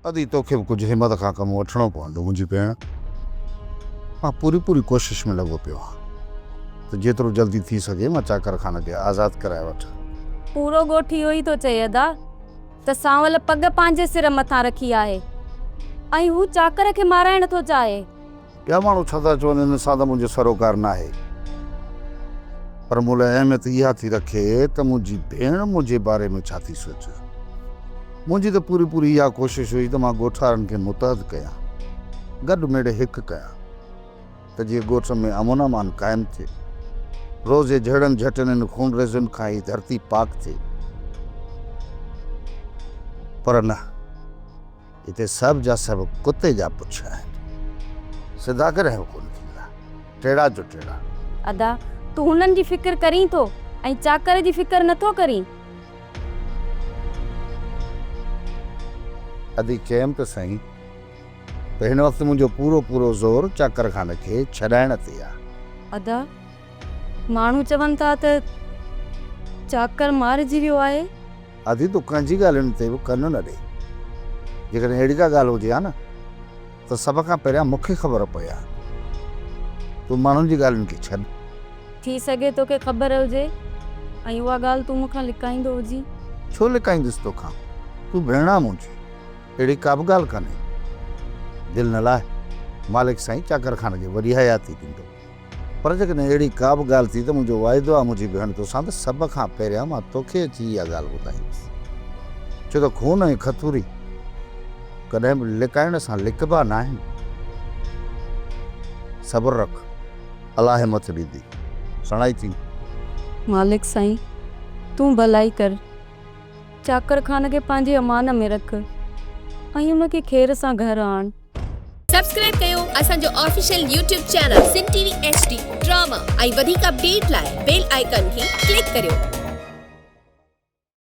ادي توکي به ڪجهه همت کان ڪم وٺڻو پوندو منهنجي ڀيڻ. مان پوري پوري ڪوشش ۾ لڳو پيو آهيان ته جيترو جلدي ٿي سگهي مان چاڪر خان کي آزاد ڪرائي وٺان. پورو ڳوٺ اهو ئي ٿو چئي ادا ته سانول پڳ پنهنجي سر مٿان رکي آهي ۽ هو چاڪر کي مارائڻ ٿو چاهي. ٻيا ماڻهو ڇا ٿا چون ان سان ته منهنجو سروڪار ناهي پر مون لاء اهميت اها ٿي رکي ته منهنجي ڀيڻ منهنجي باري ۾ ڇا ٿي سوچي. منهنجي ته پوري پوري اها ڪوشش هئي ته مان ڳوٺارن کي متحد ڪيان، گڏ ميڙي هڪ ڪيان ته جيئن ڳوٺ ۾ امن امان قائم ٿئي. روز جي جهيڙن جهٽن ۽ خونريزين کان هي ڌرتي پاڪ ٿئي. پر نه. هتي سڀ جا سڀ ڪتي جا پڇ آهن. سڌا ڪڏهن به ڪونه ٿيندا. ٽيڙا جو ٽيڙا. ادا، تون هنن جي فڪر ڪرين ٿو ۽ چاڪر جي فڪر نه ٿو ڪرين. ادي، چيم ته سهين ته هن وقت منهنجو پورو پورو زور چاڪر خان کي ڇڏائڻ تي آ. ادا، ماڻهو چون ٿا ته چاڪر مارجي ويو آهي. ادي تون ڪنهن جي ڳالهين تي به ڪن نه ڏي. جيڪڏهن اهڙي ڪا ڳالهه هجي ها نه ته سڀ کان پهريان مون کي خبر پئي ها. تون ماڻهن جي ڳالهين کي ڇڏ. ٿي سگهي توکي خبر هجي ۽ اها ڳالهه تون مون کان لڪائيندو هجين. ڇو لڪائيندس توکان؟ تون ڀيڻ آن منهنجي. اهڙي ڪا به ڳالهه ڪانهي. دل نه لاهه. مالڪ سائين چاڪر خان کي وڏي حياتي ڏيندو. پر جيڪڏهن اهڙي ڪا به ڳالهه ٿي ته منهنجو واعدو آهي منهنجي ڀيڻ توسان ته سڀ کان پهريان مان توکي اچي اها ڳالهه ٻڌائيندس. ڇو ته خون ۽ کٿوري ڪڏهن به لڪائڻ سان لڪبا ناهن. صبر رک، الله همٿ ڏيندي. سڻائي ٿي. مالڪ سائين، تون ڀلائي ڪر. چاڪر خان کي پنهنجي امان ۾ رک ۽ ان کي خير سان گهر آڻ. سبسڪرائب ڪيو اسان جو official YouTube channel Sindh T V H D drama ۽ وڌيڪ اپڊيٽ لاء بيل آئيڪان کي ڪلڪ ڪريو.